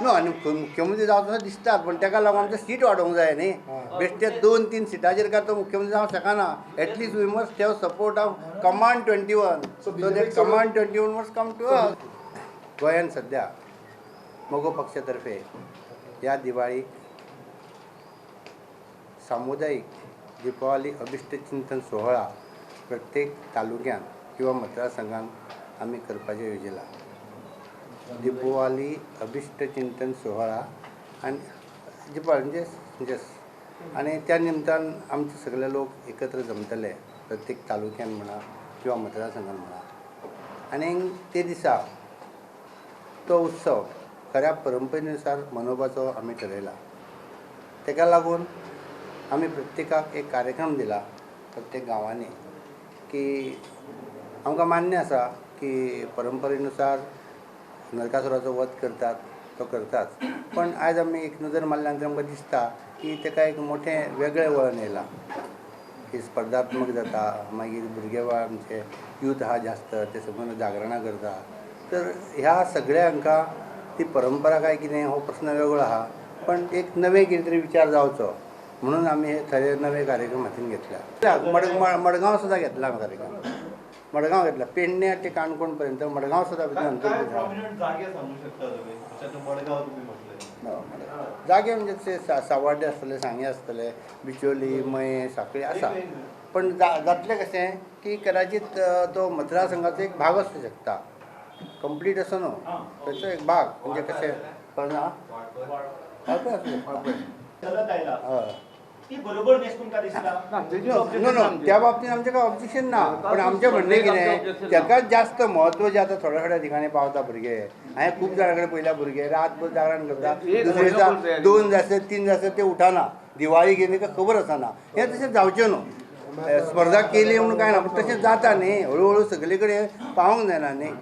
न्हू, आनी मुख्यमंत्री जावचो असो दिसतात, पण ताका लागून आमचें सीट वाडोवंक जाय न्ही. बेश्टे 2-3 सिटाचेर काय तो मुख्यमंत्री जावंक शकना. At least we must have support of command 21, so that command 21 must come to us. गोंयान सद्या मगो पक्षातर्फे ह्या दिवाळीक सामुदायीक दिपावली अभिश्ट चिंतन सोहळा प्रत्येक तालुक्यान किंवा मतदारसंघान आमी करपाचें येवजिलां. दिपावली अभिश्ट चिंतन सोहळा आनी दिपावली म्हणजे जस आनी त्या निमतान आमचे सगळे लोक एकत्र जमतले प्रत्येक तालुक्यान म्हणा किंवा मतदारसंघान म्हणा, आनी ते दिसा तो उत्सव खऱ्या परंपरेनुसार मनोवपाचो आमी ठरयला. ताका लागून आमी प्रत्येकाक एक कार्यक्रम दिला प्रत्येक गांवांनी की आमकां मान्य आसा की परंपरेनुसार नरकासुराचो वध करतात तो करताच, पण आयज आमी एक नजर मारल्या नंतर आमकां दिसता की ताका एक मोठें वेगळें वळण येयलां की स्पर्धात्मक जाता. मागीर भुरगे आमचे यूथ आहा जास्त, ते सगळे जागरणां करता. तर ह्या सगळ्या हांकां ती परंपरा काय कितें हो प्रस्न वेगळो आहा, पण एक नवें कितें तरी विचार जावचो म्हणून आमी हे थोडे नवे कार्यक्रम हातीन घेतल्या. मडगांव सुद्दां घेतला आमी कार्यक्रम, मडगांव घेतला, पेडणे ते काणकोण पर्यंत मडगांव सुद्दां अंतर्गत. जागे सांगू शकता तुम्ही? मडगांव तुम्ही म्हटले जागे म्हणजे ते सावाड्डे आसतले, सांगे आसतले, बिचोली, मये, साखळी आसा. पण जातलें कशें की कदाचित तो मतदारसंघाचो एक भाग आसूं शकता, कंप्लीट असो न्हू, ताचो एक भाग म्हणजे कशें कळना वाळपय आसूं शकता. हय, नो नो, त्या बाबतीन आमचें काय ऑब्जेक्शन ना, पण आमचें म्हणणें कितें, ताकाच जास्त म्हत्व जें आतां थोड्या थोड्या ठिकाणी पावता भुरगे. हांवें खूब जाणां कडेन पळयल्या, भुरगे रातभर जागरण करता, दुसरे दिसा 2 जासर 3 जासर ते उठाना, दिवाळी कितें ताका खबर आसना. हें तशें जावचें न्हू, स्पर्धा केली म्हणून कांय ना, पूण तशें जाता न्ही, हळू हळू सगळे कडेन पावोंक जायना न्ही.